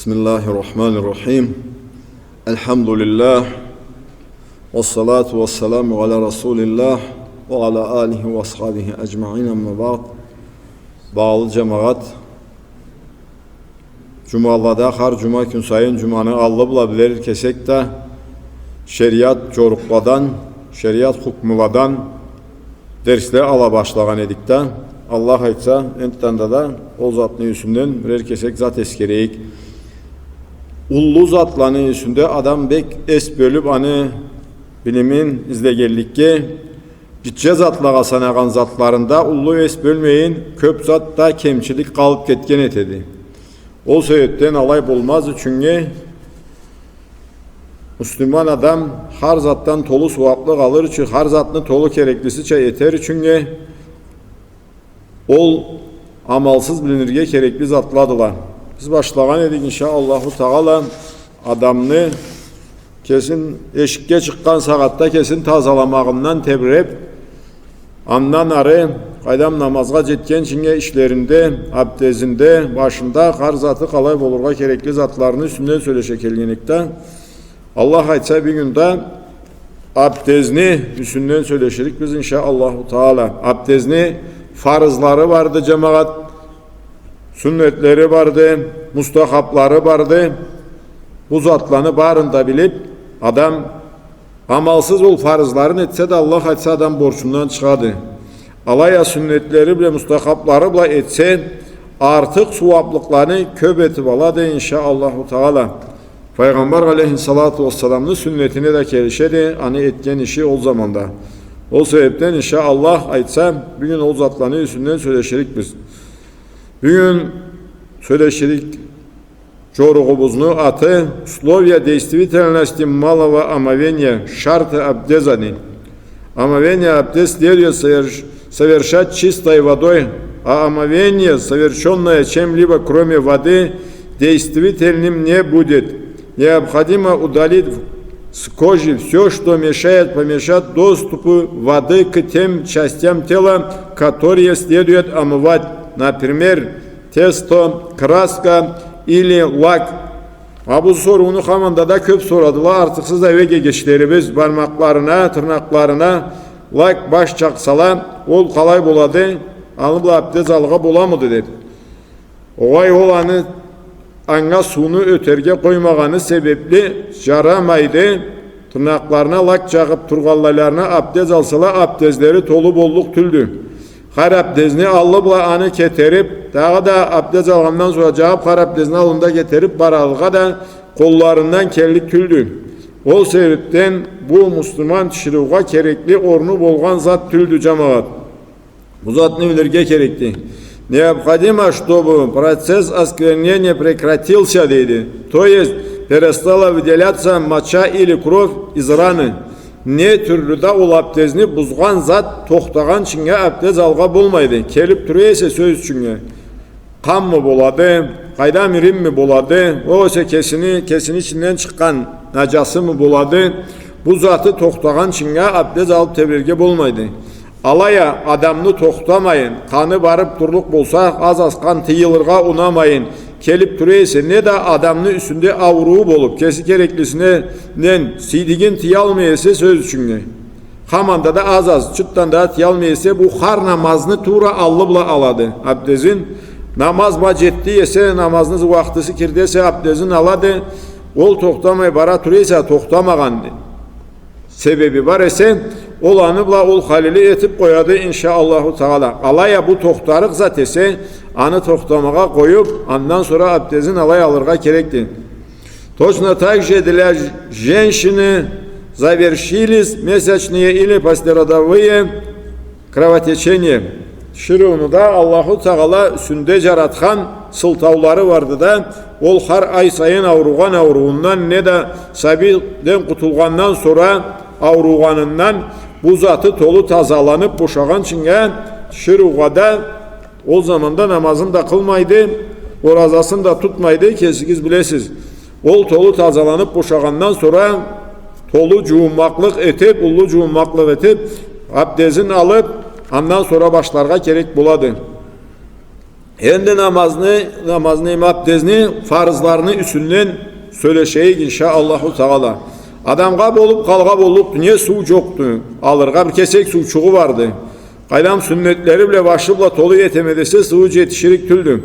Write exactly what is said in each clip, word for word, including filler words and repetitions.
بسم الله الرحمن الرحيم. الحمد لله. والصلاة والسلام على رسول الله وعلى آله وأصحابه أجمعين، أما بعد. Багъалы джамагъат, джумалада, хар джума кюн сайын джуманы аллы бла билир кесек да, шериат джорукъладан, шериат хукмуладан дерсле ала башлагъан эдик да, Аллах айтса, энтда да ол затны юсюнден бирер кесек зат эсгерейик. Уллу затланы юсюнде адам бек эс бёлюб, аны билимин излегенликге, гитче затлагъа санагъан затларында уллу эс бёлмейин, кёб затда кемчилик къалыб кетген этеди. Ол себебден алай болмаз ючюннге, муслиман адам хар затдан толу сууаблыкъ алыр ючюн, хар затны толу кереклисича этер ючюннге, ол амалсыз билинирге керекли затладыла. Биз башлагъан эдик, иншаАллаху Тагъала, адамны кесин эшикге чыкъгъан сагъатда кесин тазаламагъындан тебиреб, андан ары, къайдам, намазгъа джетгинчиннге ишлеринде, абдезинде, башында, хар заты къалай болургъа керекли затларыны юсюнден сёлеше келген эдик да. Аллах айтса, бюгюн да абдезни юсюнден сёлеширикбиз, иншаАллаху Тагъала. Абдезни фарызлары барды, джамагъат, сюннетлери барды, мустахаблары барды. Бу затланы барын да билиб, адам амалсыз ол фарызларын этсе да, Аллах айтса, адам борчундан чыгъады. Алай а сюннетлери бла, мустахаблары бла этсе, артыкъ сууаблыкъланы кёб этиб алады, иншаАллаху Тагъала. Файгъамбар алейхиссалату уассаламны сюннетине да келишеди аны этген иши ол заманда. Ол себебден, иншаАллах айтса, бюгюн ол затланы юсюнден сёлеширикбиз. Бюгюн сёлеширик джоругъубузну аты: условия действительности малого омовения, шарты абдеза. Омовение, абдез следует соверш-, совершать чистой водой, а омовение, совершённое чем-либо кроме воды, действительным не будет. Необходимо удалить с кожи всё, что мешает, помешает доступу воды к тем частям тела, которые следует омывать, например, тесто, краска или лак. А бу сорууну хаманда да кёб сорадыла артыкъсыз эвеге эгечлерибиз, бармакъларына, тырнакъларына лак баш чакъсала, ол къалай болады, аны бла абдез алыргъа боламыды деб. Огъай, ол аны, анга сууну ётерге къоймагъаны себебли джарамайды. Тырнакъларына лак джагъыб тургъанлайларына абдез алсала, абдезлери толу боллукъ тюлдю. Хар абдезни аллы бла аны кетериб, дагъыда абдез алгъандан сора джагъыб, хар абдезни аллында кетериб барыргъа да къолларындан келлик тюлдю. Ол себебден бу муслиман тиширыугъа керекли орну болгъан зат тюлдю, джамагъат. Бу затны билирге керекди. Необходимо, чтобы процесс осквернения прекратился, дейди. То есть перестала выделяться моча или кровь из раны. Не тюрлю да ол абдезни бузгъан зат тохтагъынчыннга абдез алыргъа болмайды. Келиб тура эсе, сёз ючюннге, къанмы болады, къайдам, иримми болады, огъесе кесини, кесини ичинден чыкъгъан наджасымы болады, бу заты тохтагъынчыннга абдез алыб тебирерге болмайды. Алай а адамны тохтамайын, къаны барыб турлукъ болса, аз-аз къан тыйылыргъа унамайын келиб тура эсе, неда адамны юсюнде ауруу болуб, кеси кереклисинден сийдигин тыялмай эсе, сёз ючюннге, хаманда да аз-аз, чыртдан да тыялмай эсе, бу хар намазны туура аллы бла алады абдезин. Намаз бла джетди эсе, намазны уахтысы кирди эсе, абдезин алады. Ол тохтамай бара тура эсе, тохтамагъанды себеби бар эсе, ол аны бла ол халили этиб къояды, иншаАллаху Тагъала. Алай а бу тохтарыкъ зат эсе, аны тохтамагъа къоюб, андан сора абдезин алай алыргъа керекди. Точно так же для ж-, женщины завершились месячные или послеродовые кровотечение. Тиширыуну да Аллаху Тагъала юсюнде джаратхан сылтаулары барды да, ол хар ай сайын ауругъан ауруундан, неда сабийден къутулгъандан сора ауругъанындан, бу заты толу тазаланыб бошагъынчыннга тиширыугъа да, ол заманда намазын да къылмайды, оразасын да тутмайды, кесигиз билесиз. Ол толу тазаланыб бошагъандан сора, толу джууунмакълыкъ этиб, уллу джууунмакълыкъ этиб, абдезин алыб, андан сора башларгъа керек болады. Энди намазны, намазны, эм абдезни фарызларыны юсюнден сёлешейик, иншаАллаху Тагъала. Адамгъа болуп къалгъа боллукъду, не суу джокъду алыргъа, бир кесек суучугъу барды. Къайдам, сюннетлери бла, башы бла толу этеме десе, сууу джетиширик тюлдю.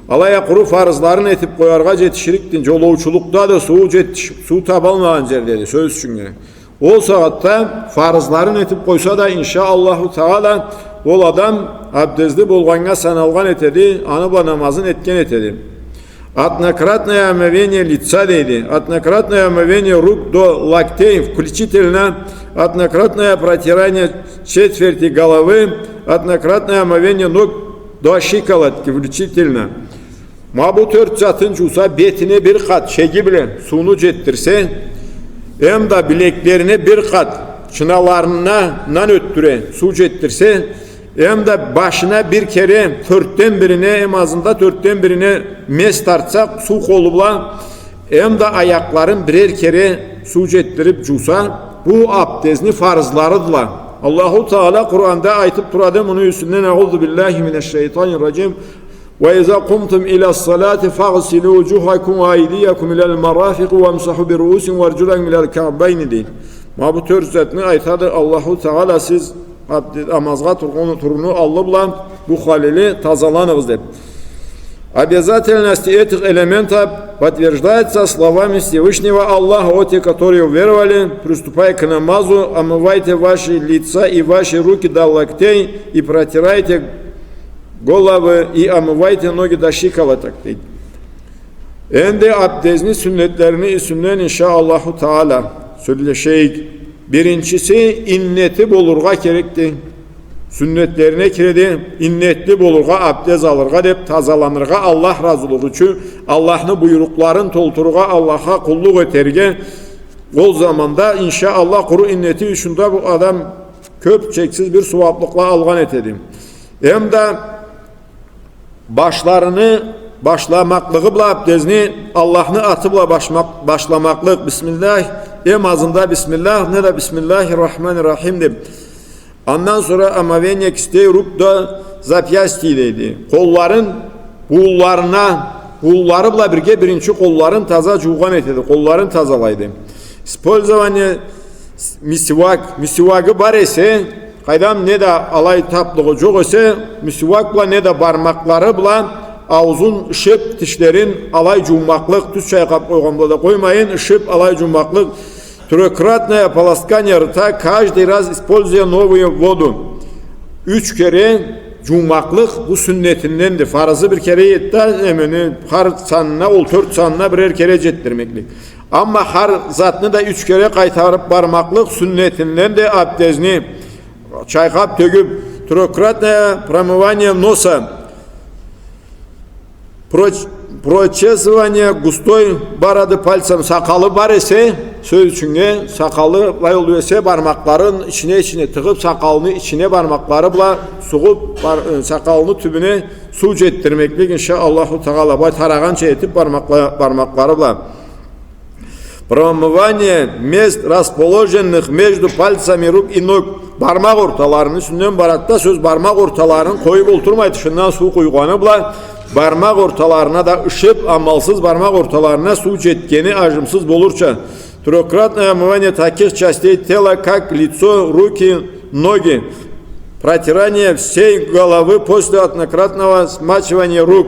Алай а къуру фарызларын этип къояргъа джетиширикди. Джолоучулукъда да суу джетиш-, суу табалмагъан джердеди, сёз ючюннге. Ол сагъатда фарызларын этип къойса да, иншаАллаху Тагъала, ол адам абдезли болгъаннга саналгъан этеди, аны бла намазын этген этеди. Однократное омовение лица, дейди. Однократное омовение рук до локтей, включительно однократное протирание четверти головы, однократное омовение ног до щиколотки, включительно. Ма бу тёрт затын джууса, бетине бир къат чеги бла сууну джетдирсе, эм да билеклерине бир къат, чыналарындан ётдюре суу джетдирсе, эм да башына бир кере, тёртден бирине, эм азында тёртден бирине мес тартса суу къолу бла, эм да аякъларын бирер кере суу джетдирип джууса, бу абдезни фарызларыдыла. Аллаху Тагъала Къуранда айтып турады муну юсюнден: «أعوذ بالله من الشيطان الرجيم. وإذا قمتم إلى الصلاة فاغسلوا وجوهكم وأيديكم إلى المرافق وامسحوا برؤوسكم وأرجلكم إلى الكعبين», дейди. Ма бу тёрт затны айтады Аллаху Тагъала, сиз абде-, намазгъа тургъан, турууну аллы бла бу халили тазаланыгъыз деп. Обязательность этих элементов подтверждается словами Всевышнего Аллаха: «О те, которые уверовали, приступая к намазу, омывайте ваши лица и ваши руки до локтей и протирайте головы и омывайте ноги до щиколоток», дейди. Энди абдезни сюннетлерини юсюнден, иншаАллаху Тагъала, сёлешейик. Биринчиси, иннети болургъа керекди. Сюннетлерине киреди, иннетли болургъа, абдез алыргъа деп, тазаланыргъа Аллах разылыгъы ючюн, Аллахны буйрукъларын толтурургъа, Аллахха къуллукъ этерге. Ол заманда, иншаАллах, къуру иннети ючюн да бу адам кёп чексиз бир сууаблыкъла алгъан этеди. Эм да башларыны башламакълыгъы бла абдезни Аллахны аты бла башмакъ-, башламакълыкъ. Бисмиллах, эм азында бисмиллах, не да бисмиллахир-рахманир-рахим деп. Андан сора омовение кистей рук до запястий дейди. Къолларын, къолларына, къоллары бла бирге биринчи къолларын таза джуугъан этеди, къолларын тазалайды. Использование с-, мисвак, мисвагы бар эсе, къайдам, не да алай таблыгъы джокъ эсе, мисвак бла не да бармакълары бла ауузун ышып, тишлерин алай джуумакълыкъ, тюз чайкъап къойгъан бла да къоймайын, ышып алай джуумакълыкъ. Трёхкратное ополаскание рта, каждый раз используя новую воду. Юч кере джуумакълыкъ бу сюннетинденди. Фарызы бир кере эди да, эмени хар санына, ол тёрт санына бирер кере джетдирмеклик. Амма хар затны да юч кере къайтарып бармакълыкъ сюннетинденди абдезни. Чайкъап, тёгюп, трёхкратное промывание носа. Проч-, прочесывание густой бороды пальцем, сакъалы бар эсе, сёз ючюннге, сакъалы былай болуп эсе, бармакъларын ичине, ичине тыгъып, сакъалыны ичине бармакълары бла сугъуп, бар-, э, сакъалыны тюбюне суу джетдирмеклик, иншаАллаху Тагъала, былай тарагъанча этип бармакъла-, бармакълары бла. Промывание мест, расположенных между пальцами рук и ног. Бармакъ орталарыны юсюнден барады да сёз, бармакъ орталарын къоюп олтурмай, тышындан суу къуйгъаны бла, бармакъ орталарына да ышып, амалсыз бармакъ орталарына суу джетгени ажымсыз болурча. Трёхкратное омывание таких частей тела, как лицо, руки, ноги. Протирание всей головы после однократного смачивания рук.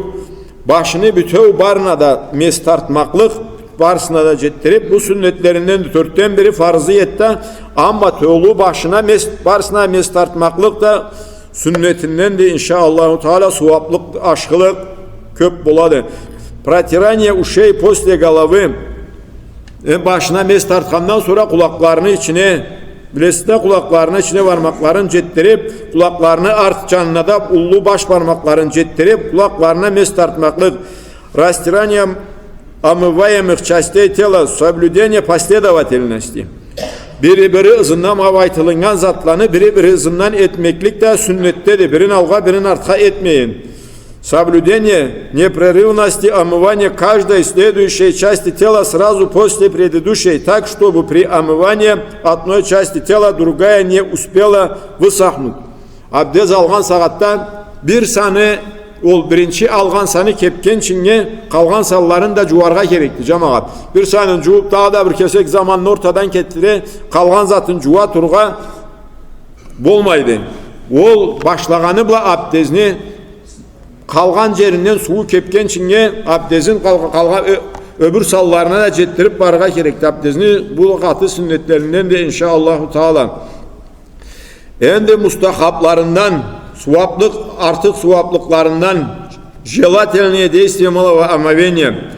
Башыны бютеу барына да мес тартмакълыкъ, барысына да джетдирип, бу сюннетлеринденди, тёртден бири фарызы эди да, амма толу башына мес, барысына мес тартмакълыкъ да сюннетинденди, иншаАллаху Тагъала, сууаблыкъ, ашхылыкъ кёп болады. Протирание ушей после головы. Э, башына мес тартхандан сора къулакъларыны ичине, билесиз да, къулакъларыны ичине бармакъларын джетдирип, къулакъларыны арт джанына да уллу баш бармакъларын джетдирип, къулакъларына мес тартмакълыкъ. Растирание омываемых частей тела, соблюдение последовательности. Бири-бири ызындан, ма бу айтылыннган затланы бири-бири ызындан этмеклик да сюннетдеди. Бирин алгъа, бирин артха этмейин. Соблюдение непрерывности омывания каждой следующей части тела сразу после предыдущей, так, чтобы при омывании одной части тела другая не успела высохнуть. Абдез алгъан сагъатда бир саны Ол биринчи алгъан саны кепгинчинге къалгъан санларын да джууаргъа керекди, джамагъат. Бир санын джуууб, дагъыда бир кесек заманны ортадан кетдире, къалгъан затын джууа тургъа болмайды. Ол башлагъаны бла абдезни къалгъан джеринден сууу кепгинчинге абдезин къал-, къалгъан ё-, ёбюр санларына да джетдириб барыргъа керекди абдезни. Бу къаты сюннетлеринденди, иншаАллаху Таала. Энди мустахаббларындан, сууаблыкъ, артыкъ сууаблыкъларындан, желательные действия малого омовения.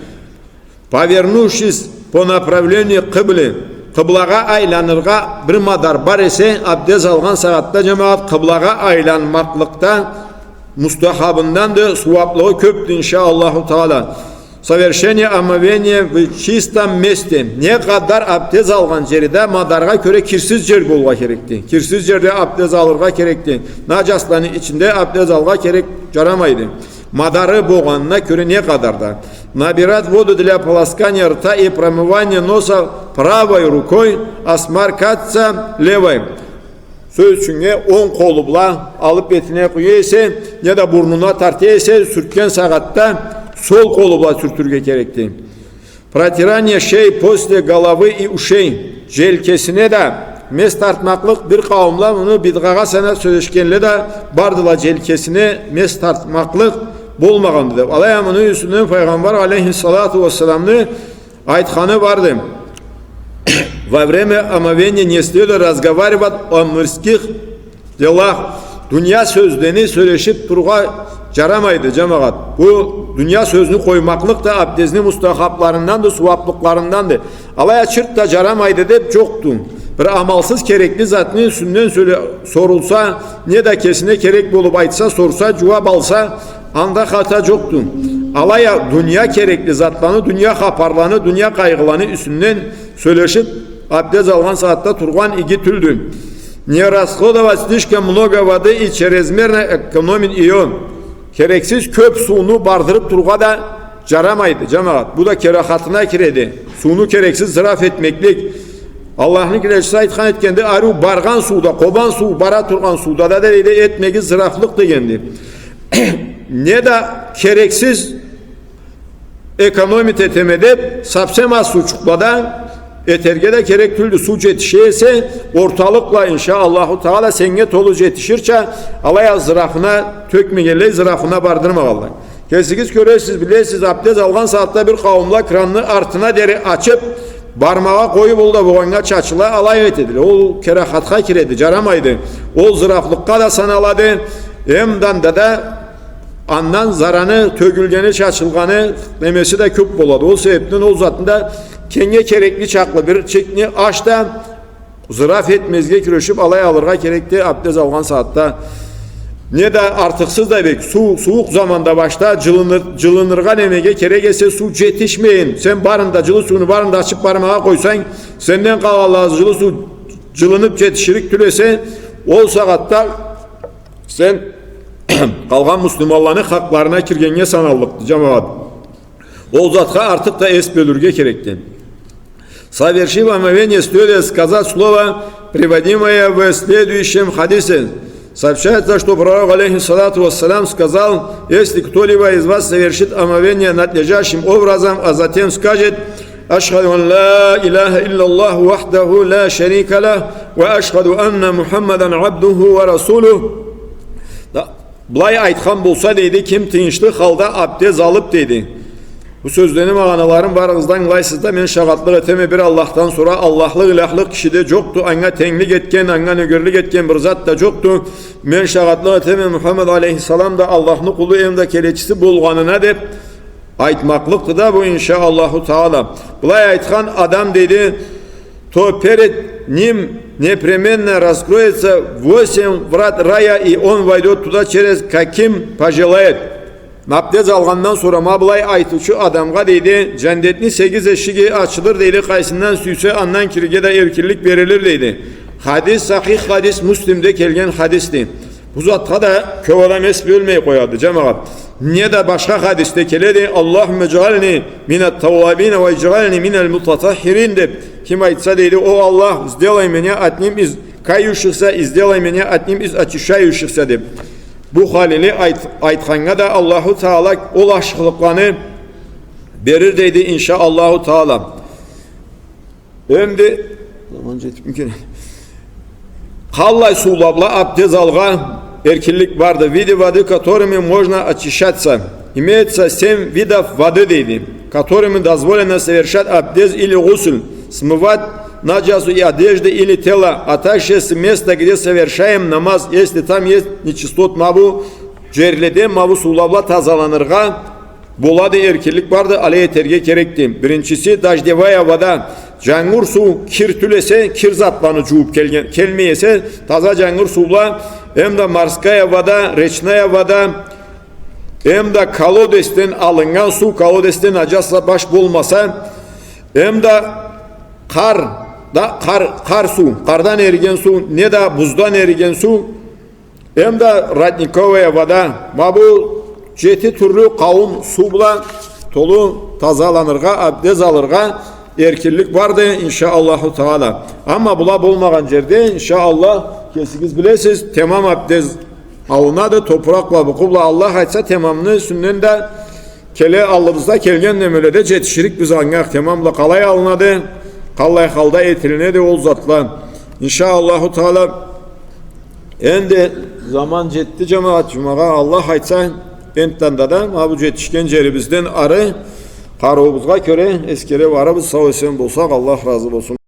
Повернувшись по направлению к кыбле, къыблагъа айланыргъа бир мадар бар эсе, абдез алгъан сагъатда, джамагъат, къыблагъа айланмакълыкъ да мустахабынданды, сууаблыгъы кёбдю, иншаАллаху Таала. Совершение омовения в чистом месте. Не къадар абдез алгъан джери да мадаргъа кёре кирсиз джер болургъа керекди. Кирсиз джерде абдез алыргъа керекди. Наджасланы ичинде абдез алыргъа керек джарамайды. Мадары болгъанына кёре не къадар да. Набирать воду для полоскания рта и промывания носа правой рукой, а сморкаться левой. Сёз ючюннге, онг къолу бла алыб бетине къуя эсе, неда бурнуна тарта эсе, сюртген сагъатда сол къолу бла сюртюрге керекди. Протирание шеи после головы и ушей. Джелкесине да мес тартмакълыкъ, бир къауумла муну бидгъагъа санаб сёлешгенле да бардыла, джелкесине мес тартмакълыкъ болмагъанды деб. Алай а муну юсюнден Файгъамбар алейхиссалату уассаламны айтханы барды: во время омовения не следует разговаривать о мирских делах. Дуния сёзлени сёлешиб турургъа джарамайды, джамагъат. Бу дуния сёзню къоймакълыкъ да абдезни мустахаббларынданды, сууаблыкъларынданды. Алай а чырт да джарамайды деб джокъду. Бир амалсыз керекли затны юсюнден сёле-, сорулса, неда кесине керек болуб айтса, сорса, джууаб алса, анда хата джокъду. Алай а дуния керекли затланы, дуния хапарланы, дуния къайгъыланы юсюнден сёлешиб, абдез алгъан сагъатда тургъан иги тюлдю. Не расходовать слишком много воды и чрезмерно экономить её. Керексиз кёб сууну бардырыб турургъа да джарамайды, джамагъат. Бу да керахатына киреди. Сууну керексиз зыраф этмеклик. Аллахны келечиси айтхан этгенди, ариу баргъан сууда, къобан суу бара тургъан сууда да, дейди, этмегиз зырафлыкъ дегенди. Неда керексиз экономить этеме деб, совсем аз суучукъла да этерге да керек тюлдю. Суу джетише эсе, орталыкъла, иншаАллаху Таала, сеннге толу джетиширча, алай а зырафына тёкмегенлей, зырафына бардырмагъанлай. Кесигиз кёресиз, билесиз, абдез алгъан сагъатда бир къауумла кранны артына дери ачыб, бармагъа къоюб, ол да болгъаннга чачыла, алай этедиле. Ол керахатха киреди, джарамайды. Ол зырафлыкъгъа да саналады. Эм да анда да андан зараны, тёгюлгени, чачылгъаны, немеси да кёб болады. Ол себебден ол затны да кеннге керекли чакълы бир чекни ач да, зыраф этмезге кюрешиб, алай алыргъа керекди абдез алгъан сагъатда. Неда артыкъсыз да бек, суу, сууукъ заманда башда джылыныр-, джылыныргъа немеге керек эсе, суу джетишмейин, сен барын да, джылы сууну барын да ачыб бармагъа къойсанг, сенден къалгъанла джылы суу джылыныб джетиширик тюл эсе, ол сагъатда сен къалгъан муслиманланы хакъларына киргеннге саналлыкъды, джамагъат. Ол затха артыкъ да эс бёлюрге керекди. Совершив омовение, следует сказать слово, приводимое в следующем хадисе. Сообщается, что Пророк, алейхиссалату вассалям, сказал: «Если кто-либо из вас совершит омовение надлежащим образом, а затем скажет: ашхаду ан ля иляха илля Ллах вахдаху ля шарика лях, ва ашхаду анна Мухаммадан абдуху ва расулюх». Да, былай айтхан болса, дейди, ким тыйыншлы халда абдез алыб, дейди. Бу сёзлени магъаналарын барыгъыз да ангылайсыз да, мен шагъатлыкъ этеме, бир Аллахдан сора Аллахлыкъ, иляхлыкъ кишиде джокъду, анга тенглик этген, анга нёгерлик этген бир зат да джокъду. Мен шагъатлыкъ этеме, Мухаммад алейхиссалам да Аллахны къулу, эм да келечиси болгъанына, деб айтмакълыкъды да бу, иншаАллаху Таала. Былай айтхан адам, дейди, то перед ним непременно раскроется восемь врат рая, и он войдёт туда через каким пожелает. Абдез алгъандан сора ма былай айтыучу адамгъа, дейди, джандетни сегиз эшиги ачылыр, дейди, къайсындан сюйсе, андан кирирге да эркинлик берилир, дейди. Хадис сахих хадис, Муслимде келген хадисди. Бу затха да кёб адам эс бёлмей къояды, джамагъат. Неда башха хадисде келеди: «Аллахумма иджъални мина ттауабина ва иджъални мина ль-мутатаххирин», деб. Ким айтса, дейди: «О Аллах, сделай меня одним из кающихся и сделай меня одним из очищающихся», деб. Бу халили айт-, айтханнга да Аллаху Таала ол ашхылыкъланы берир, дейди, иншаАллаху Таала. Энди, заман джетиб микен? Къаллай суула бла абдез алыргъа эркинлик барды. Виды воды, которыми можно очищаться. Имеется семь видов воды, дейди, которыми дозволено совершать абдез или гусуль, смывать наджасу и одежды или тела, а также с места, где совершаем намаз, если там есть нечистот. Ма бу джерледе ма бу суула бла тазаланыргъа болады, эркинлик барды, алай этерге керекди. Биринчиси, дождевая вода. Джангур суу кир тюл эсе, кир затланы джууб келген, келмей эсе, таза джангур суу бла, эмда морская вода, речная вода, эмда колодецден алыннган суу, колодецде наджас баш болмаса, эмда къар, да, къар, къар суу, къардан эриген суу, неда буздан эриген суу, эмда родниковая вода. Ма бу джети тюрлю къауум суу бла толу тазаланыргъа, абдез алыргъа эркинлик барды, иншаАллаху Таала. Амма була болмагъан джерде, иншаАллах, кесигиз билесиз, темам абдез алынады, топуракъ бла, букъу бла, Аллах айтса, темамны юсюнден да келе аллыбызда келген немеледе джетиширикбиз анга, темам бла къалай алынады, къаллай халда этилинеди ол затла. ИншаАллаху Таала, энди заман джетди, джамагъат, джумагъа, Аллах айтса, энтда да ма бу джетишген джерибизден ары къарыуубузгъа кёре эсгере барырбыз, сау-эсен болсакъ, Аллах разы болсун.